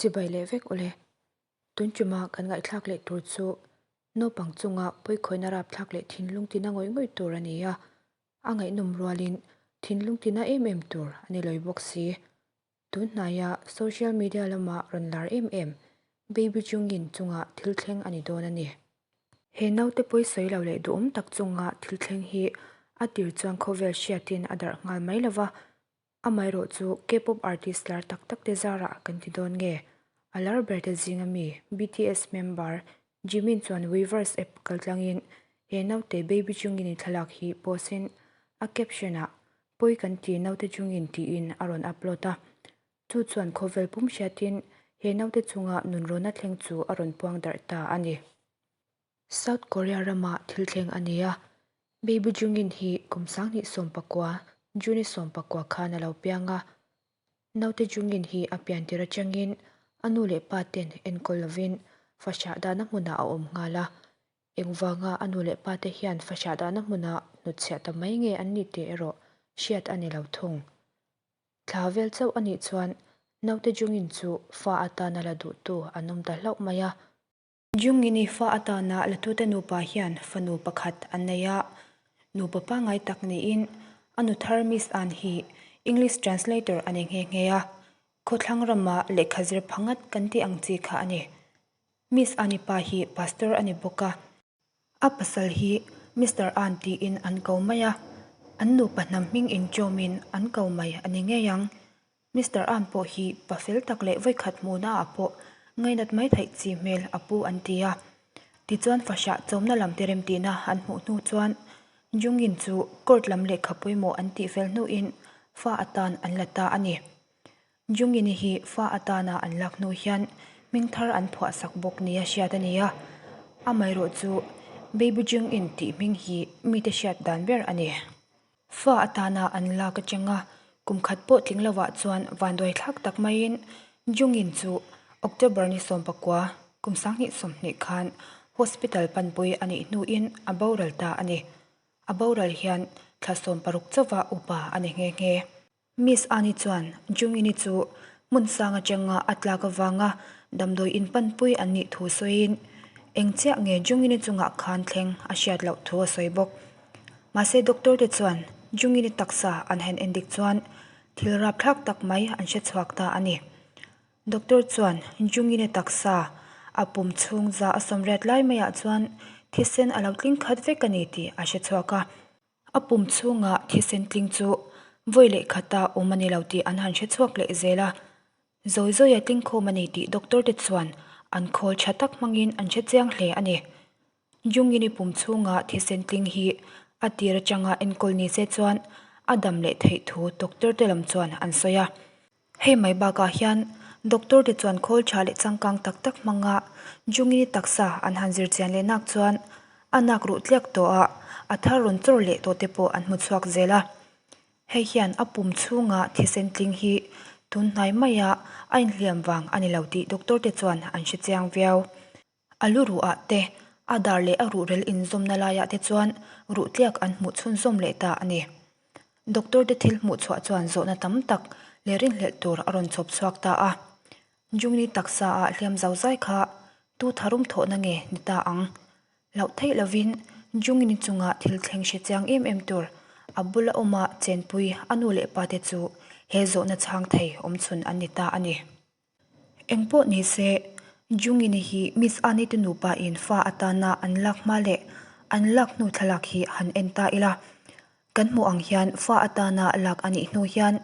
Chibai leh vek ule. Tun tuma kan ngaihthlak leh tur chu naupang chunga pawikhawina rapthlak leh thinlung tina ngawih ngawih tur a ni a, a ngaihnawm rualin thinlung tina em em tur a ni lawi bawk si. Tun hnaia social media lama rawn lar em em Baby Jungin chunga thil thleng a ni dawn a ni. He naute pawisawi lo leh duhawm tak chunga thil thleng hi a tir chuan khawvel hriatin a darh nghal mai lo va, Amaherawh chu K-pop artist lar tak tak te zarah kan ti dawn nge? A lar ber te zinga mi BTS member Jimin chuan Weverse app kaltlangin he naute Baby Jungin-i thlalak hi post in a caption ah Pawi kan ti naute Jungin tiin a rawn upload a. Chu chuan khawvel pum hriatin he naute chunga nunrawna thleng chu a rawn puang darh ta a ni. South Korea rama thil thleng a ni a, Baby Jungin hi kum 2019, June 19 khan a lo piang a. Naute Jungin hi a pian tir atangin a nu leh pa ten enkawl lovin fahrah dahna hmunah a awm nghal a. Engvanga a nu leh pa te hian fahrah dahna hmuna hnutchhiah ta mai nge an ni tih erawh hriat a ni lo thung. Thla vel chauh a nih chuan naute Jungin chu fa atana la duhtu an awm ta hlauh mai a. Jungini fa atana latute nupa hian fanu pakhat an nei a, nupa pangngai tak niin a nu thar Miss Ann hi English translator a ni nghe nghe a, khawthlang rama lehkha zir phangat kan tih ang chi kha a ni. Miss Ann-i pa hi pastor a ni bawk a, a pasal hi Mister Ann tiin an ko mai a, an nupa hnam hming inchawmin an ko mai a ni ngei ang. Mister Ann pawh hi pa fel tak leh vawikhat hmuhna ah pawh ngainat mai theih chi hmel a pu an ti a. Tichuan fahrah chawmna lam te remtihna an hmuh hnu chuan Jungin chu court lam lehkha pawimawh an tih fel hnuin fa atan an la ta a ni. Jungin-i hi fa atana an lak hnu hian hming thar an phuah sak bawk nia hriat a ni a. Amaherawh chu Baby Jungin tih hming hi mite hriat dan ber a ni. Fa atana an lak atanga kum khat pawh tling lovah chuan vanduai thlak tak maiin Jungin chu October ni 19, kum 2020 khan hospital panpui a nih hnuin a boral ta a ni. A boral hian thla 60 chauva upa a ni nghe nghe. Miss Annie chuan Jungin-i chu hmun sang atanga a tlak avanga damdawi in panpui an nih thu sawiin eng chiah nge Jungin-i chungah khan thleng a hriat loh thu a sawi bawk. Mahse doctor te chuan Jungin-i taksa an han endik chuan thil rapthlak tak mai an hre chhuak ta a ni. Doctor chuan Jungin-i taksa a pum chhung za a sawmriat lai maiah chuan thisen a lo tling khat vek a ni tih a hre chhuak a. A pum chhunga thisen tling chu vawi leh khata awm a ni lo tih an han hre chhuak leh zel a, zawi zawia tling khawm a ni tih doctor te chuan an khawl tha tak hmangin an hre chiang hle a ni. Jungini pum chhunga thisen tling hi a tir atanga enkawl ni se chuan a dam leh theih thu doctor te lam chuan an sawi a. Hei mai bakah hian doctor te chuan khawl tha leh changkang tak tak hmanga Jungini taksa an han zir chian leh nak chuan a nak ruh tliak tawh a, a thar rawn chawr leh tawh te pawh an hmu chhuak zel a. Hei hian a pum chhunga thisen tling hi tun hnai maia a inhliam vang a ni lo tih doctor te chuan an hre chiang viau. A lu ruhah te, a dar leh a ruhrel inzawmna laiah te chuan ruh tliak an hmuh chhunzawm leh ta a ni. Doctor te thil hmuh chhuah chuan zawhna tam tak leh rinhlelh tur a rawn chhawp chhuak ta a. Jungni taksa ah hliam zo zai kha tu tharum thawhna nge ni ta ang? Hlauh theih lovin Jungni chunga thil thleng hre chiang em em tur a bula awma chenpui a nu leh pa te chu he zawhna chhang thei awmchhun an ni ta a ni. Engpawh ni se, Jungini hi Miss Annie te nupa in fa atana an lak hma leh an lak hnu thlalak hi han en ta ila. Kan hmuh ang hian fa atana lak a nih hnu hian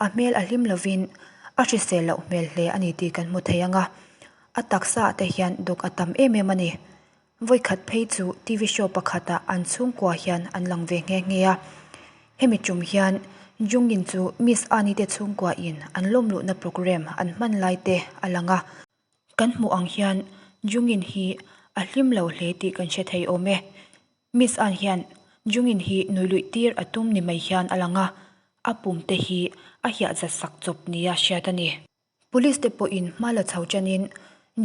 a hmel a hlim lovin a hrisel loh hmel hle a ni tih kan hmu thei ang a. A taksa ah te hian duk a tam em em a ni. Vawikhat phei chu TV show pakhatah an chhungkua hian an lang ve nghe nghe a. Hemi tum hian Jungin chu Miss Annie te chhungkua in an lawmluhna programme an hman lai te a lang a. Kan hmuh ang hian Jungin hi a hlim lo hle tih kan hre thei awm e. Miss Ann hian Jungin hi nui luih tir a tum ni mai hian a lang a, a pum te hi a hiah zat sak chawp nia hriat a ni. Police te pawhin hma la chho tanin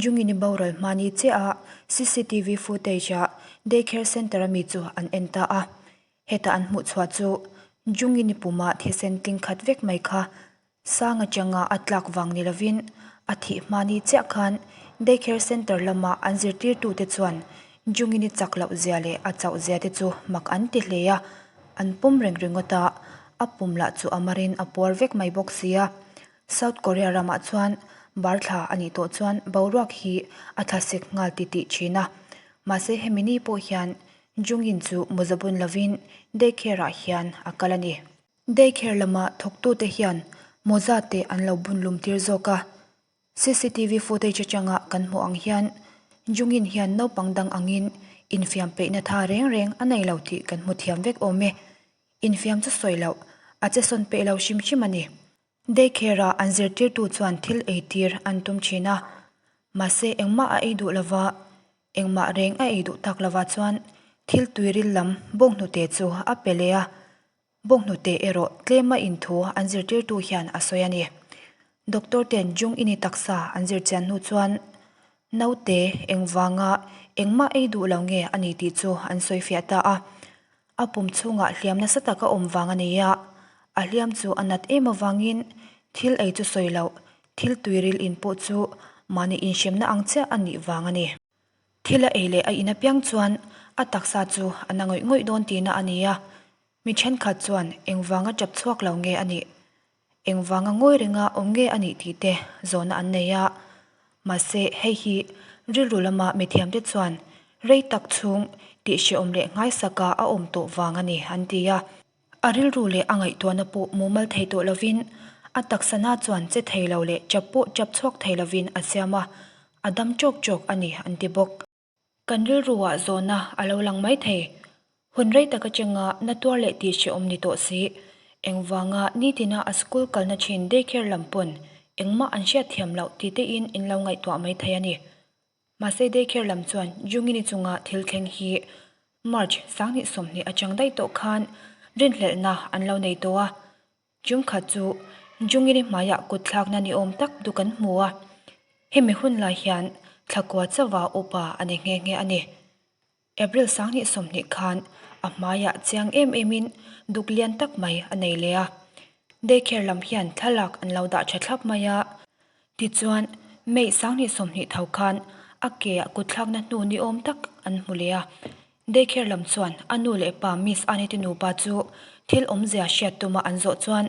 Jungini boral hmani chiah a cctv footage ah day care centre a mi chu an en ta a. Heta an hmuh chhuah chu Jungini puma thisen tling khat vek mai kha sang atanga a tlak vang ni lovin A thih hma ni chiah khan Daycare Centre lama an zirtirtute chuan Jungin-i chak loh zia leh a chauh zia te chu mak an ti hle a, an pawm reng ringawt a, a pum lah chu a marin a puar vek mai bawk si a. South Korea ramah chuan bar thla a nih tawh chuan boruak hi a thla sek nghal ti tih thin a, mahse hemi ni pawh hian Jungin chu mawza bun lovin daycare ah hian a kal a ni. Daycare lama thawktute hian mawza te an lo bun lum tir zawk a, Cctv footage atanga kan hmuh ang hian Jungin hian naupang dang angin infiam peihna tha reng reng a nei lo tih kan hmu thiam vek awm e. Infiam chu sawi loh, a che sawn peih lo hrim hrim a ni. Daycare-a an zirtirtu chuan thil eitir an tum thin a, mahse engmah a ei duh lova, engmah reng a ei duh tak lova chuan thil tuiril lam bawnghnute chu a pe leh a, Bawnghnute erawh tlema inthu an zirtirtu hian a sawi a ni. Doctor ten Jung ini taksa an zir chian hnu chuan naute engvanga engmah ei duh lo nge a ni tih chu an sawi fiah ta a. A pum chhungah hliam nasa tak a awm vang a ni a, a hliam chu a nat em avangin thil ei chu sawi loh, thil tuiril in pawh chu mahni inhremna ang chiah a nih vang a ni. Thil a ei leh a in apiang chuan a taksa chu a na ngawih ngawih dawn tihna a ni a, mi thenkhat chuan engvanga tap chhuak lo nge a nih, engvanga ngawi renga awm nge a nih tih te zawhna an nei a. Mahse, hei hi rilru lama mithiamte chuan rei tak chhung tih hrehawm leh nghaisaka a awm tawh vang a ni an ti a. A rilru leh a ngaihtuahna pawh mumal thei tawh lovin a taksana chuan che thei lo leh chap pawh chap chhuak thei lovin a siam a, a dam chawk chawk a ni an ti bawk. Kan rilruah zawhna a lo lang mai thei. Hun rei tak atanga na tuar leh tih hrehawm ni tawh si. Engvanga nitina a school kalna thin daycare lam pawn engmah an hriatthiam loh ti tein in lo ngaihtuah mai thei a ni. Mahse daycare lam chuan Jungini chunga thil thleng hi March 2020 atang daih tawh khan rinhlelhna an lo nei tawh a. June khat chu Jungini hmaiah kut thlakna ni awm tak duk an hmu a. Hemi hun lai hian thlakua chauha upa a ni nghe nghe a ni. April 2020 khan a hmaiah chiang em emin duk lian tak mai a nei leh a. Daycare lam hian thlalak an lo dah tha thlap mai a. Tichuan, May 2020 tho khan a keah kutthlakna hnu ni awm tak an hmu leh a. Daycare lam chuan a nu leh pa Miss Anne te nupa chu thil awmzia hriat tuma an zawh chuan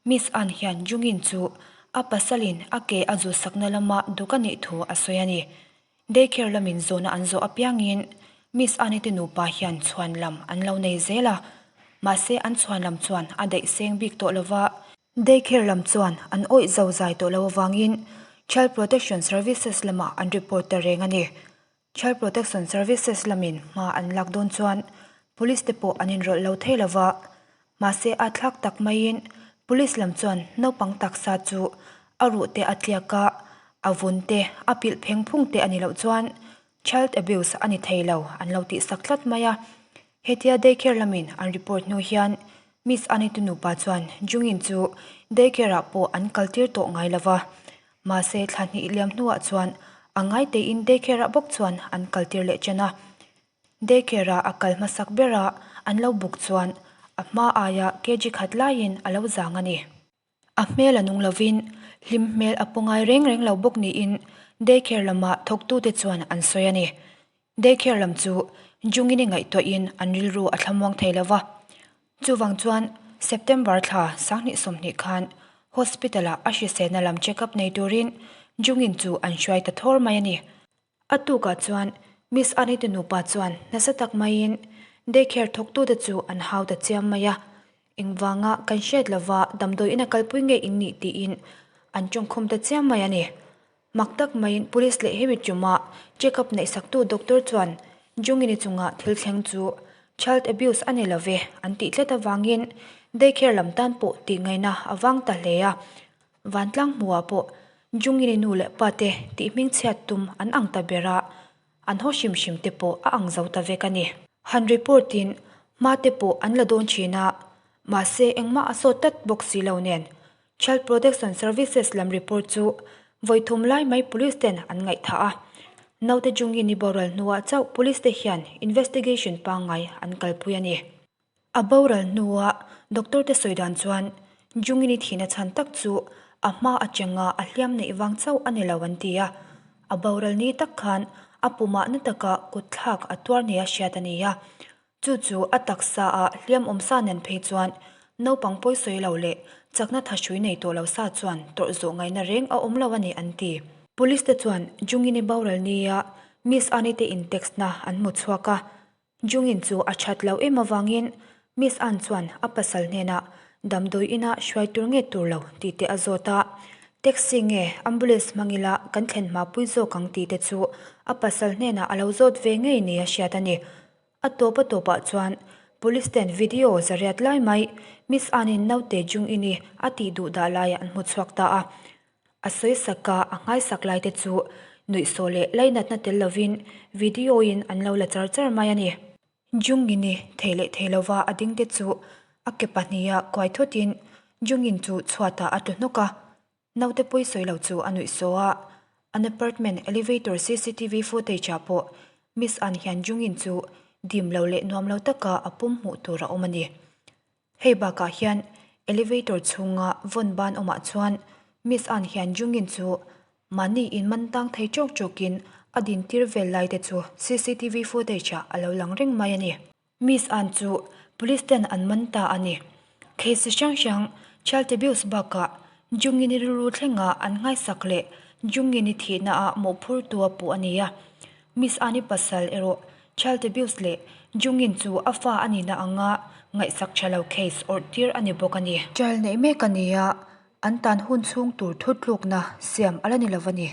Miss Anne hian Jungin chu a pasalin a ke a zulsakna lama duk a nih thu a sawi a ni. Daycare lamin zawhna an zawh apiangin Miss Anne te nupa hian chhuan lam an lo nei zel a, mahse an chhuan lam chuan a daih seng bik tawh lova. Daycare lam chuan an awih zo zai tawh lo avangin Child Protection Services lamah an report ta reng a ni. Child Protection Services lamin hma an lak dawn chuan Police te pawh an inrawlh lo thei lova, mahse a thlak tak maiin Police lam chuan naupang taksa chu a ruh te a tliak a, a vun te a pilh pheng phung te a ni loh chuan child abuse a ni thei lo an lo tihsak tlat mai a. Hetia daycare lamin an report hnu hian Miss Anita nupa chuan Jungin chu daycare ah pawh an kaltir tawh ngai lova, mahse thla hnih liam hnuah chuan a ngaitein daycare ah bawk chuan an kaltir leh chen a. Daycare-a a kal hmasak bera an lo buk chuan a hma aia kg khat laiin a lo zang a ni. A hmel a nung lovin hlim hmel a pu ngai reng reng lo bawk niin daycare lama thawktute chuan an sawi a ni. Daycare lam chu Jungini ngaihtuahin an rilru a thlamuang thei lo va. Chuvang chuan September thla 2020 khan hospital-ah a hriselna lam check-up nei turin Jungin chu an hruai ta thawr mai a ni. A tukah chuan Miss Annie te nupa chuan nasa tak maiin daycare thawktute chu an hau ta chiam mai a, engvanga kan hriat lova damdawi ina kalpui nge in nih tiin an tawngkhum ta chiam mai a ni. Mak tak maiin police leh hemi ṭuma check up neihsaktu doctor chuan Jungini chunga thil thleng chu child abuse a ni lo ve an tih tlat avangin daycare lam tan pawh tih ngaihna a vang ta hle a. Vantlang hmuhah pawh Jungini nu leh pa te tih hmingchhiat tum an ang ta ber a, an haw hrim hrim te pawh a ang zo ta vek a ni. Han report in hma te pawh an la dawn thin a, mahse engmah a sawt tlat bawk si lo nen Child Protection Services lam report chu vawi thum lai mai police ten an ngaihthah a. Naute Jungini boral hnuah chauh police te hian investigation pangngai an kalpui a ni. A boral hnua doctor te sawi dan chuan Jungini thihna chhan tak chu A hma atanga a hliam neih vang chauh a ni lo an ti a. A boral ni tak khan a pumah na taka kut thlak a tuar nia hriat a ni a. Chu chu a taksa ah hliam awm sa nen phei chuan naupang pawi sawi lo leh chakna tha hrui nei tawh lo sa chuan tawrh zawh ngaihna reng a awm lo a ni an ti. Police te chuan Jungin-i boral nia Miss Anne te in text na an hmu chhuak a. Jungin chu a that lo em avangin Miss Anne chuan a pasal hnenah damdawi ina hruai tur nge tur lo tih te a zawt a. Taxi nge ambulance hmang ila kan thlen hma pui zawk ang tih te chu a pasal hnenah a lo zawt ve ngei nia hriat a ni. A tawp a tawpah chuan Police ten video zariat lai mai Miss Anne-in naute Jung-in-i a tih duh dah laiah an hmu chhuak ta a. A sawisak a, a nghaisak lai te chu nuihsawh leh lainatna tel lovin video-in an lo la char char mai a ni. Jung-in-i thei leh thei lova a ding te chu a ke pahniha kuai thutin Jung-in chu chhuatah a tlu hnawk a. Naute pawi sawi lo chu a nuih saw a, an apartment elevator cctv footage ah pawh Miss An hian Jungin chu dim lo leh nuam lo taka a pum hmuh tur a awm a ni. Hei bakah hian elevator chhunga vawn ban awmah chuan Miss An hian Jungin chu mahni in man tang thei tawk tawkin a din tir vel lai te chu cctv footage ah a lo lang reng mai a ni. Miss Ann chu Police ten an man ta a ni. Case hrang hrang child abuse bakah Jungini rilru thlenga an nghaisak leh Jungini thihna ah mawhphurtu a puh a ni a. Miss Ann-i pasal erawh child abuse leh Jungin chu a fa a nihna anga ngaihsak tha lo case awrh tir a ni bawk a ni. Child neih mek a ni a, an tan hun chhung tur thutlukna siam a la ni lo a ni.